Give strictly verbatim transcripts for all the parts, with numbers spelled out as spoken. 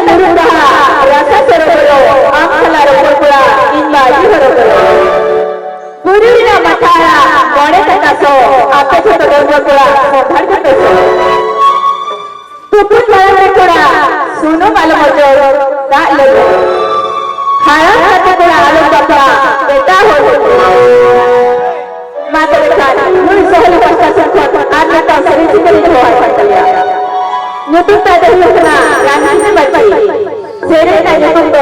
ᱢᱩᱨᱩᱫ ᱵᱟᱦᱟ, ᱨᱟᱥᱟ ᱥᱚᱨᱚ ᱵᱚᱞᱚ, ᱟᱢ ᱥᱟᱞᱟᱜ ᱨᱚᱯᱚᱲ ᱠᱚᱲᱟ, ᱤᱧ ᱵᱟᱹᱡᱤ ᱦᱚᱨᱚ ᱵᱚᱞᱚ᱾ ᱵᱩᱨᱩ ᱨᱮᱱᱟᱜ ᱢᱟᱛᱷᱟ ᱟᱲᱟᱜ, ᱢᱚᱬᱮ ᱠᱟᱴᱟ ᱥᱚ, ᱟᱯᱮ ᱡᱷᱚᱛᱚ ᱰᱟᱺᱜᱩᱣᱟᱹ ᱠᱚᱲᱟ, ᱥᱚᱸᱫᱷᱟᱲ ᱜᱮᱯᱮ ᱥᱚ᱾ ᱛᱩᱯᱩᱱ ᱢᱟᱲᱟᱝ ᱨᱮ ᱠᱚᱲᱟ, ᱥᱩᱱᱩᱢ ᱟᱞᱚᱢ ᱚᱡᱚᱜ, ᱫᱟᱜ ᱞᱟᱹᱜᱤᱫ᱾ ᱦᱟᱲᱟᱢ ᱠᱟᱛᱮ ᱠᱚᱲᱟ ᱟᱞᱚᱢ ᱵᱟᱯᱞᱟ, ᱮᱴᱟᱜ ᱦᱚᱲ ᱞᱟᱹᱜᱤᱫ᱾ ᱢᱟ ᱛᱚᱵᱮ ᱠᱷᱟᱱ, ᱱᱩᱭ ᱥᱚᱦᱮᱞ ᱯᱟᱦᱴᱟ ᱥᱮᱱ ᱠᱷᱚᱱ ᱟᱨ ᱢᱤᱫᱴᱟᱝ ᱥᱮᱨᱮᱧ ᱥᱤᱠᱟᱹᱨᱤᱧ ᱫᱚᱦᱚ ᱟᱭ ᱠᱟᱱ ᱛᱟᱞᱮᱭᱟ᱾ ᱧᱩᱛᱩᱢ ᱛᱟᱭ ᱫᱚ ᱦᱩᱭᱩᱜ ᱠᱟᱱᱟ ᱨᱟᱱᱦᱤ ᱢᱟᱹᱡᱷᱤ᱾ ᱥᱮᱨᱮᱧ ᱨᱮᱱᱟᱜ ᱧᱩᱛᱩᱢ ᱫᱚ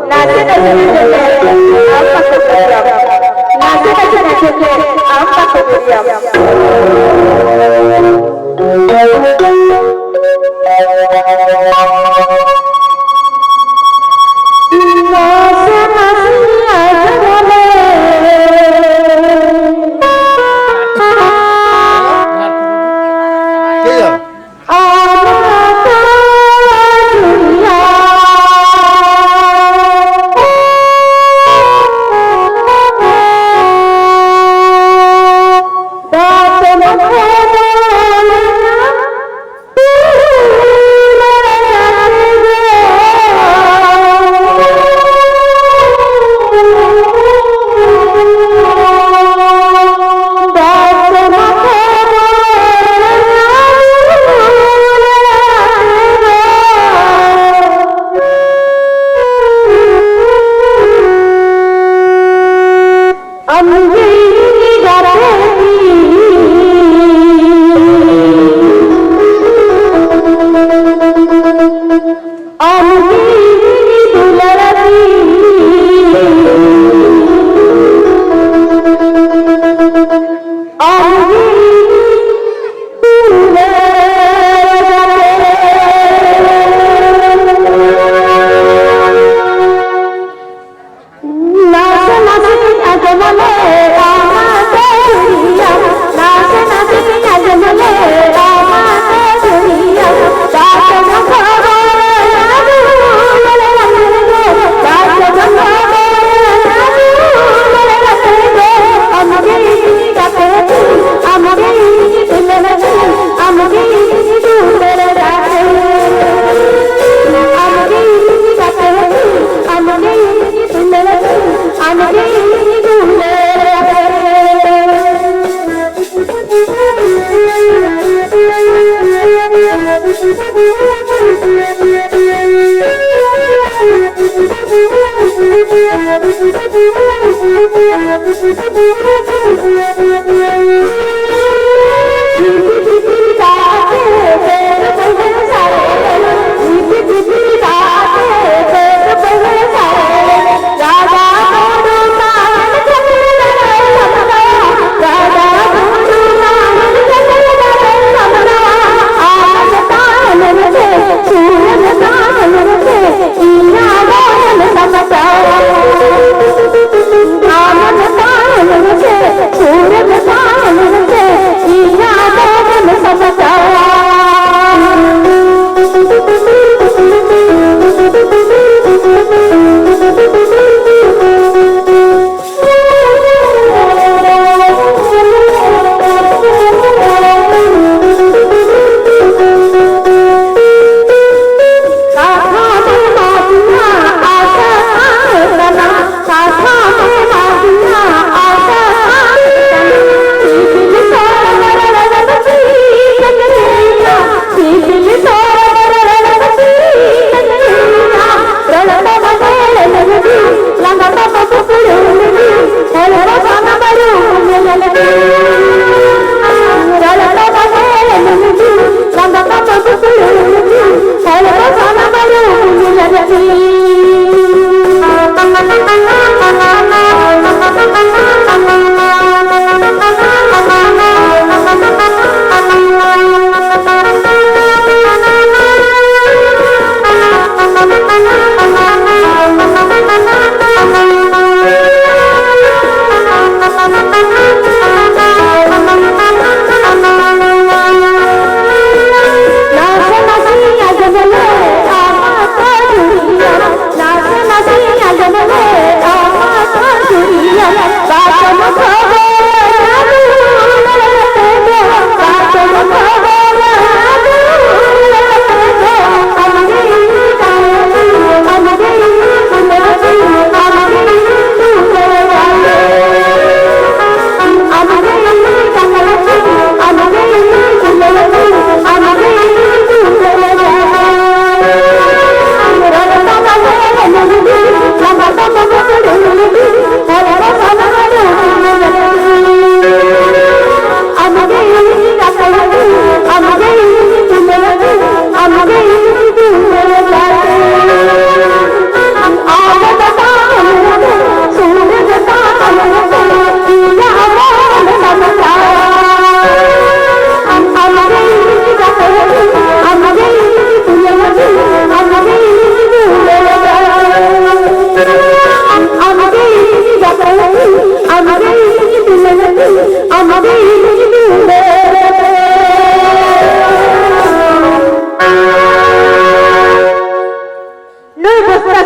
ᱱᱟᱥᱮ ᱱᱟᱥᱮ ᱟᱸᱡᱚᱢ ᱢᱮ, ᱟᱢ ᱵᱟᱠᱚ ᱵᱩᱡᱽ ᱧᱟᱢ᱾ ᱱᱟᱥᱮ ᱱᱟᱥᱮ ᱟᱸᱡᱚᱢ ᱢᱮ, ᱟᱢ ᱵᱟᱠᱚ ᱵᱩᱡᱽ ᱧᱟᱢ᱾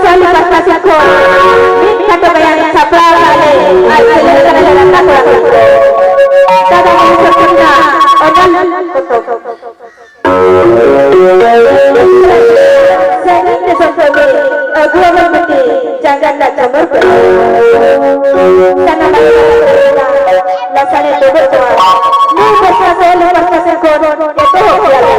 ᱥᱟᱹᱦᱤ ᱯᱟᱥᱴᱟ ᱥᱮᱫ ᱠᱷᱚᱱ ᱢᱤᱫ ᱠᱷᱟᱴᱚ ᱜᱟᱭᱟᱱ ᱥᱟᱯᱲᱟᱣ ᱟᱠᱟᱫ ᱞᱮ ᱟᱨ ᱥᱮᱞᱮᱫ ᱟᱠᱟᱱᱟ ᱞᱮ ᱜᱟᱶᱛᱟ ᱠᱚᱲᱟ ᱠᱩᱲᱤ ᱠᱚ᱾ ᱫᱟᱫᱟ ᱢᱚᱦᱮᱥ ᱥᱚᱨᱠᱟᱨ ᱚᱱᱚᱞ ᱯᱚᱛᱚᱵ᱾ ᱥᱟᱺᱜᱤᱧ ᱫᱤᱥᱚᱢ ᱠᱷᱚᱱ ᱜᱮ ᱟᱹᱜᱩ ᱟᱵᱚᱱ ᱢᱤᱫᱴᱤᱡ ᱡᱟᱸᱜᱟ ᱨᱮᱱᱟᱜ ᱪᱚᱢᱚᱨ ᱠᱚ᱾ ᱥᱟᱱᱟᱢ ᱞᱟᱥᱟᱲᱦᱮᱫ ᱰᱚᱵᱚᱜ ᱛᱚᱣᱟ ᱱᱩᱭ ᱵᱚᱨᱥᱟ ᱥᱮ ᱞᱩ ᱯᱟᱥᱴᱟ ᱥᱮᱫ ᱠᱷᱚᱱ ᱮᱛᱚᱦᱚᱵ ᱜᱮᱭᱟ ᱞᱮ᱾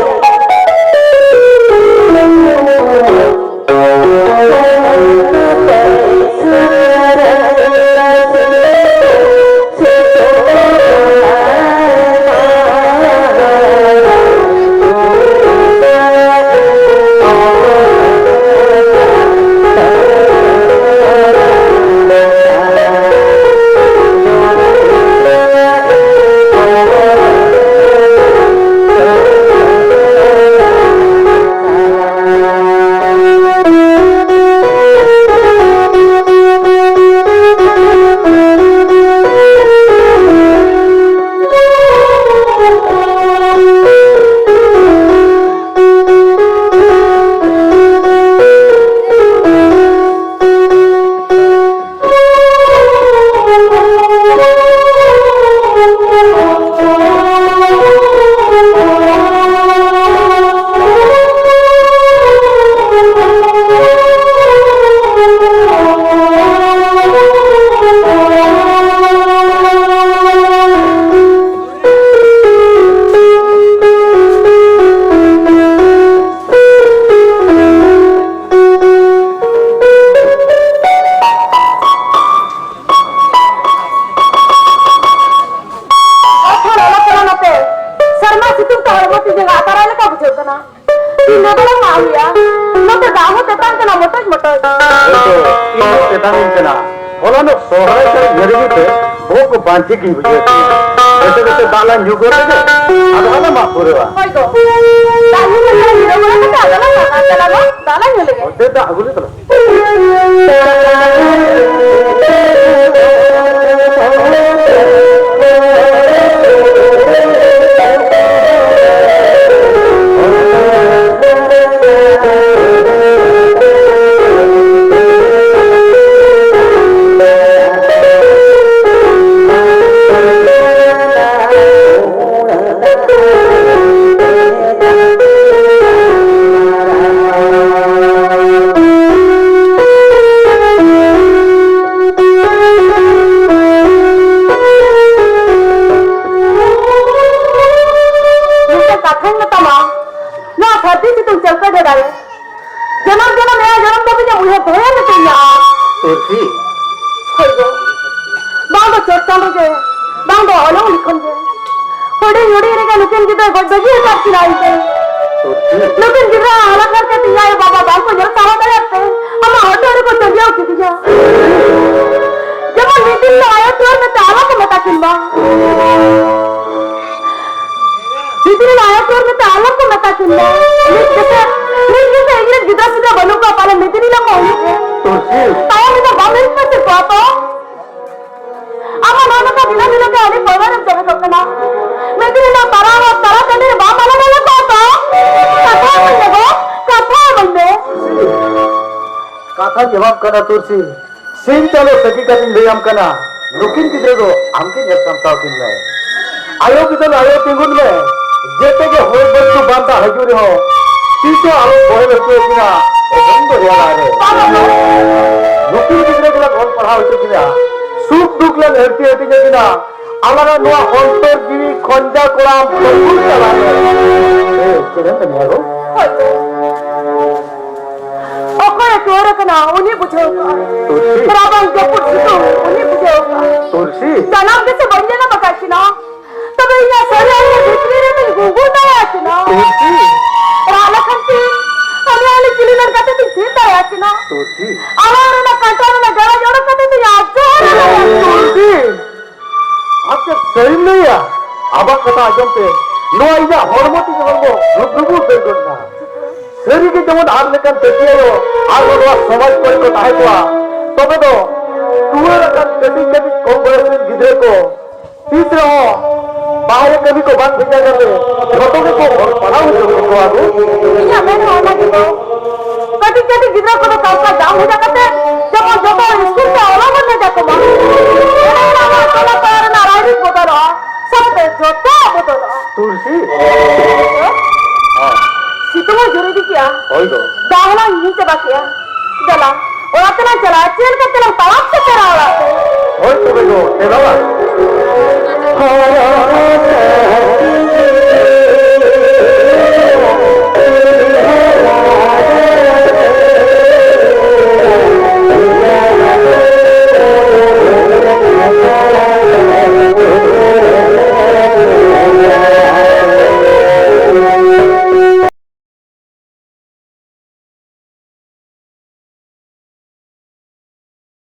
ᱟᱨ ᱛᱷᱚᱲᱟ ᱚᱱᱟ ᱠᱚᱨᱮ ᱱᱚᱛᱮ ᱥᱮᱨᱢᱟ ᱥᱤᱛᱩᱝ ᱛᱮ ᱦᱚᱲᱢᱚ ᱛᱤ ᱡᱟᱸᱜᱟ ᱟᱛᱟᱨᱟᱭ ᱞᱮᱠᱟ ᱵᱩᱡᱷᱟᱹᱜ ᱠᱟᱱᱟ᱾ ᱛᱤᱱ ᱨᱮ ᱵᱚᱞᱮ ᱢᱟᱜ ᱦᱩᱭᱩᱜᱼᱟ? ᱱᱚᱛᱮ ᱫᱟᱜ ᱦᱚᱸ ᱛᱮᱛᱟᱝ ᱠᱟᱱᱟ ᱢᱚᱴᱚᱡ ᱢᱚᱴᱚᱡ᱾ ᱦᱳᱭ ᱛᱚ, ᱤᱧ ᱦᱚᱸ ᱛᱮᱛᱟᱝ ᱤᱧ ᱠᱟᱱᱟ᱾ ᱦᱚᱞᱟᱱᱚᱜ ᱥᱚᱦᱨᱟᱭ ᱥᱮᱨᱮᱧ ᱧᱮᱞ ᱤᱫᱤ ᱛᱮ ᱵᱚᱦᱚᱜ ᱠᱚ ᱵᱟᱝ ᱴᱷᱤᱠ ᱤᱧ ᱵᱩᱡᱷᱟᱹᱣ ᱠᱮᱫᱟ᱾ ᱵᱮᱥᱮ ᱵᱮᱥᱮ ᱫᱟᱜ ᱞᱟᱝ ᱧᱩ ᱜᱚᱫ ᱞᱮᱜᱮ, ᱟᱫᱚ ᱦᱟᱸᱜ ᱞᱟᱝ ᱢᱟᱜ ᱯᱩᱨᱟᱹᱣᱟ᱾ ᱦᱳᱭ ᱜᱚ᱾ ᱫᱟᱜ ᱧᱩ ᱠᱟᱛᱮ ᱡᱤᱨᱟᱹᱣ ᱵᱟᱲᱟ ᱠᱟᱛᱮ ᱟᱫᱚ ᱞᱟᱝ ᱢᱟᱜᱟ᱾ ᱪᱟᱞᱟᱜ ᱢᱟ, ᱫᱟᱜ ᱞᱟᱝ ᱧᱩ ᱞᱮᱜᱮ᱾ ᱚᱱᱛᱮ ᱫᱟᱜ ᱟᱹᱜᱩ ᱞᱮ ᱛᱟᱞᱟᱝ᱾ ᱪᱟᱹᱣᱠᱟᱹ ᱡᱚᱲᱟᱣ ᱮ᱾ ᱡᱚᱱᱚᱢ ᱡᱚᱱᱚᱢ ᱮᱭᱟᱭ ᱡᱚᱱᱚᱢ ᱫᱷᱟᱹᱵᱤᱡ ᱮᱢ ᱩᱭᱦᱟᱹᱨ ᱫᱚᱦᱚᱭᱟ ᱢᱮᱛᱟᱹᱧᱟ᱾ ᱛᱩᱞᱥᱤ᱾ ᱦᱳᱭ ᱜᱚ᱾ ᱵᱟᱝ ᱫᱚ ᱪᱚᱴ ᱪᱟᱸᱫᱚ ᱜᱮ, ᱵᱟᱝ ᱫᱚ ᱚᱞᱚᱝ ᱞᱤᱠᱷᱚᱱ ᱜᱮ᱾ ᱦᱩᱰᱤᱧ ᱦᱩᱰᱤᱧ ᱨᱮᱜᱮ ᱱᱩᱠᱤᱱ ᱜᱤᱫᱽᱨᱟᱹ ᱜᱚᱡ ᱵᱟᱹᱜᱤ ᱟᱠᱟᱫ ᱠᱤᱱᱟ ᱤᱧ ᱛᱮ᱾ ᱛᱩᱞᱥᱤ᱾ ᱱᱩᱠᱤᱱ ᱜᱤᱫᱽᱨᱟᱹ ᱦᱟᱞᱚᱛ ᱧᱮᱞ ᱠᱟᱛᱮ ᱤᱧ ᱟᱭᱳ ᱵᱟᱵᱟ ᱵᱟᱝ ᱠᱚ ᱧᱮᱞ ᱥᱟᱦᱟᱣ ᱫᱟᱲᱮᱭᱟᱜ ᱛᱮ ᱟᱢᱟᱜ ᱦᱚᱴᱚᱜ ᱨᱮᱠᱚ ᱪᱟᱹᱰᱤᱭᱟᱹᱣ ᱠᱤᱫᱤᱧᱟ᱾ ᱡᱮᱢᱚᱱ ᱢᱤᱫ ᱫᱤᱱ ᱫᱚ ᱟᱭᱳ ᱛᱩᱭᱟᱹᱨ ᱢᱮᱱᱛᱮ ᱟᱞᱚ ᱠᱚ ᱢᱮᱛᱟ ᱠᱤᱱ ᱢᱟ᱾ ᱵᱷᱤᱛᱨᱤ ᱨᱮ ᱟᱭᱳ ᱛᱩᱭᱟᱹᱨ ᱢᱮᱱᱛᱮ ᱟᱞᱚ ᱠᱚ ᱢᱮᱛᱟ ᱠᱤᱱ ᱢᱟ᱾ ᱱᱤᱛ ᱜᱮᱥᱮ, ᱱᱤᱛ ᱜᱮᱥᱮ ᱤᱧ ᱨᱮᱱ ᱜᱤᱫᱽᱨᱟᱹ ᱯᱤᱫᱽᱨᱟᱹ ᱵᱟᱹᱱᱩᱜ ᱠᱚᱣᱟ, ᱯᱟᱞᱮ ᱢᱤᱫ ᱫᱤᱱ ᱦᱤᱞᱳᱜ ᱠᱚ ᱦᱩᱭᱩᱜ ᱜᱮ᱾ ᱛᱩᱞᱥᱤ᱾ ᱛᱟᱭᱚᱢ ᱨᱮᱫᱚ ᱵᱟᱢ ᱦᱤᱲᱤᱧ ᱯᱟᱹᱥᱤᱨ ᱠᱚᱣᱟ ᱛᱚ? ᱟᱢᱟᱜ ᱱᱚᱣᱟ ᱱᱚᱝᱠᱟ ᱫᱤᱱᱟᱹᱢ ᱦᱤᱞᱳᱜ ᱜᱮ ᱟᱹᱰᱤ ᱯᱟᱹᱣᱨᱟᱹ ᱨᱮᱢ ᱡᱚᱵᱮ ᱠᱚᱜ ᱠᱟᱱᱟ᱾ ᱢᱤᱫ ᱫᱤᱱ ᱦᱤᱞᱳᱜ ᱛᱟᱨᱟ ᱦᱚᱲ ᱛᱟᱨᱟ ᱴᱟᱺᱰᱤ ᱨᱮ ᱵᱟᱢ ᱟᱞᱟᱝ ᱟᱞᱟᱝ ᱠᱚᱜᱼᱟ ᱛᱚ? ᱠᱟᱛᱷᱟ ᱢᱟᱹᱧ ᱢᱮ ᱜᱚ, ᱠᱟᱛᱷᱟ ᱢᱟᱹᱧ ᱢᱮ᱾ ᱠᱟᱛᱷᱟ ᱡᱚᱵᱟᱵ ᱠᱟᱱᱟ ᱛᱩᱞᱥᱤ᱾ ᱥᱤᱧ ᱪᱟᱸᱫᱚ ᱥᱟᱹᱠᱷᱤ ᱠᱟᱛᱮᱧ ᱞᱟᱹᱭᱟᱢ ᱠᱟᱱᱟ, ᱱᱩᱠᱤᱱ ᱜᱤᱫᱽᱨᱟᱹ ᱫᱚ ᱟᱢ ᱜᱮ ᱧᱮᱞ ᱥᱟᱢᱴᱟᱣ ᱠᱤᱱ ᱢᱮ᱾ ᱟᱭᱳ ᱵᱤᱫᱟᱹᱞ ᱟᱭᱳ ᱛᱤᱸᱜᱩᱱ ᱢᱮ, ᱡᱮᱛᱮ ᱜᱮ ᱦᱚᱭ ᱵᱟᱹᱨᱰᱩ ᱵᱟᱱ ᱫᱟᱜ ᱦᱤᱡᱩᱜ ᱨᱮᱦᱚᱸ, ᱛᱤᱥ ᱦᱚᱸ ᱟᱞᱚᱢ ᱵᱚᱦᱮᱞ ᱦᱚᱪᱚ ᱟᱹᱠᱤᱱᱟ ᱮᱫᱚᱢ ᱫᱚᱨᱭᱟ ᱫᱟᱜ ᱨᱮ᱾ ᱱᱩᱠᱤᱱ ᱜᱤᱫᱽᱨᱟᱹ ᱜᱮᱞᱟᱝ ᱚᱞ ᱯᱟᱲᱦᱟᱣ ᱦᱚᱪᱚ ᱠᱤᱱᱟ, ᱥᱩᱠ ᱫᱩᱠ ᱞᱟᱝ ᱦᱟᱹᱴᱤᱧ ᱦᱟᱹᱴᱤᱧ ᱟᱹᱠᱤᱱᱟ, ᱟᱞᱟᱝᱟᱜ ᱱᱚᱣᱟ ᱚᱱᱛᱚᱨ ᱡᱤᱣᱤ ᱠᱷᱚᱸᱡᱟ ᱠᱚᱲᱟᱢ ᱯᱷᱟᱹᱜᱩᱱ ᱛᱟᱞᱟ ᱨᱮ᱾ ᱮ, ᱪᱮᱫ ᱮᱢ ᱢᱮᱱᱮᱜᱼᱟ ᱜᱚ? ᱦᱳᱭ᱾ ᱚᱠᱚᱭᱮ ᱴᱩᱣᱟᱹᱨ ᱟᱠᱟᱱᱟ, ᱩᱱᱤ ᱵᱩᱡᱷᱟᱹᱣ ᱠᱟᱜᱼᱟᱭ᱾ ᱛᱩᱞᱥᱤ᱾ ᱨᱟᱵᱟᱝ ᱡᱟᱹᱯᱩᱫ ᱥᱤᱛᱩᱝ, ᱩᱱᱤ ᱵᱩᱡᱷᱟᱹᱣ ᱠᱟᱜᱼᱟᱭ᱾ ᱛᱩᱞᱥᱤ᱾ ᱡᱟᱱᱟᱢ ᱜᱮᱥᱮ ᱵᱟᱹᱧ ᱧᱮᱞ ᱟᱠᱟᱫ ᱠᱤᱱᱟ, ᱛᱚᱵᱮ ᱤᱧᱟᱹᱜ ᱥᱟᱹᱨᱤ ᱟᱭᱳ ᱵᱷᱤᱛᱨᱤ ᱨᱮᱫᱚᱧ ᱜᱩᱸᱜᱩ ᱫᱟᱲᱮᱭᱟᱜ ᱠᱤᱱᱟ᱾ ᱛᱩᱞᱥᱤ᱾ ᱨᱟᱜ ᱞᱮᱠᱷᱟᱱ ᱠᱤᱱ, ᱟᱞᱮ ᱟᱞᱮ ᱪᱤᱞᱤ ᱞᱮᱱ ᱠᱟᱛᱮ ᱠᱤᱱ ᱛᱷᱤᱨ ᱫᱟᱲᱮᱭᱟᱜ ᱠᱤᱱᱟ᱾ ᱛᱩᱞᱥᱤ᱾ ᱟᱞᱟᱝ ᱨᱮᱱᱟᱜ ᱠᱟᱱᱴᱟ ᱨᱮᱱᱟᱜ ᱜᱟᱨᱟ ᱡᱚᱲᱚ ᱠᱟᱛᱮ ᱠᱤᱱ ᱟᱡᱚ ᱫᱟᱲᱮᱭᱟᱜ ᱠᱤᱱᱟ᱾ ᱛᱩᱞᱥᱤ᱾ ᱟᱢ ᱪᱮᱫ ᱥᱟᱹᱨᱤᱢ ᱞᱟᱹᱭᱟ? ᱟᱢᱟᱜ ᱠᱟᱛᱷᱟ ᱟᱸᱡᱚᱢ ᱛᱮ ᱱᱚᱣᱟ ᱤᱧᱟᱹᱜ ᱦᱚᱲᱢᱚ ᱛᱤᱧ ᱦᱚᱲᱢᱚ ᱞᱩᱵᱩᱵᱩ ᱩᱛᱟᱹᱨ ᱜᱚᱫ ᱮᱱᱟ᱾ ᱥᱟᱹᱨᱤ ᱜᱮ ᱡᱮᱢᱚᱱ ᱟᱢ ᱞᱮᱠᱟᱱ ᱛᱟᱹᱠᱤ ᱟᱭᱳ ᱟᱨᱦᱚᱸ ᱱᱚᱣᱟ ᱥᱚᱢᱟᱡᱽ ᱠᱚᱨᱮ ᱠᱚ ᱛᱟᱦᱮᱸ ᱠᱚᱜᱼᱟ, ᱛᱚᱵᱮ ᱫᱚ ᱴᱩᱣᱟᱹᱨ ᱟᱠᱟᱱ ᱠᱟᱹᱴᱤᱡ ᱠᱟᱹᱴᱤᱡ ᱠᱚᱢ ᱵᱚᱭᱚᱥ ᱨᱮᱱ ᱜᱤᱫᱽᱨᱟᱹ ᱠᱚ ᱛᱤᱥ ᱨᱮᱦᱚᱸ ᱵᱟᱦᱨᱮ ᱠᱟᱹᱢᱤ ᱠᱚ ᱵᱟᱝ ᱵᱷᱮᱡᱟ ᱠᱟᱛᱮ ᱡᱷᱚᱛᱚ ᱜᱮᱠᱚ ᱚᱞ ᱯᱟᱲᱦᱟᱣ ᱦᱚᱪᱚ ᱠᱮᱠᱚᱣᱟ ᱠᱚ᱾ ᱤᱧᱟᱹᱜ ᱢᱮᱱ ᱦᱚᱸ ᱚᱱᱟ ᱜᱮ ᱫᱚ᱾ ᱠᱟᱹᱴᱤᱡ ᱠᱟᱹᱴᱤᱡ ᱜᱤᱫᱽᱨᱟᱹ ᱠᱚᱫᱚ ᱠᱟᱞᱠᱟ ᱡᱟᱝ ᱵᱷᱮᱡᱟ ᱠᱟᱛᱮ ᱡᱮᱢᱚᱱ ᱡᱚᱛᱚ ᱥᱠᱩᱞ ᱛᱮ ᱚᱞᱚᱜ ᱵᱚᱱ ᱵᱷᱮᱡᱟ ᱠᱚᱢᱟ᱾ ᱮᱱᱮ ᱨᱮ ᱟᱵᱚᱣᱟᱜ ᱴᱚᱞᱟ ᱯᱟᱲᱟ ᱨᱮᱱᱟᱜ ᱨᱟᱭᱨᱤᱛ ᱵᱚᱫᱚᱞᱚᱜᱼᱟ, ᱥᱟᱶᱛᱮ ᱡᱚᱛᱚᱣᱟᱜ ᱵᱚᱫᱚᱞᱚᱜᱼᱟ᱾ ᱛᱩᱞᱥᱤ᱾ ᱦᱮᱸ? ᱥᱤᱛᱩᱝ ᱦᱚᱸ ᱡᱳᱨ ᱤᱫᱤ ᱠᱮᱜᱼᱟ᱾ ᱦᱳᱭ ᱫᱚ᱾ ᱫᱟᱜ ᱦᱚᱸᱞᱟᱝ ᱧᱩ ᱪᱟᱵᱟ ᱠᱮᱜᱼᱟ᱾ ᱫᱮᱞᱟ, ᱚᱲᱟᱜ ᱛᱮᱞᱟᱝ ᱪᱟᱞᱟᱜᱼᱟ, ᱪᱮᱫ ᱞᱮᱠᱟ ᱛᱮᱞᱟᱝ ᱛᱟᱲᱟᱢ ᱥᱮᱴᱮᱨᱟ ᱚᱲᱟᱜ ᱛᱮ? ᱦᱳᱭ ᱛᱚᱵᱮ ᱜᱚ, ᱫᱮᱞᱟ ᱵᱟᱝ᱾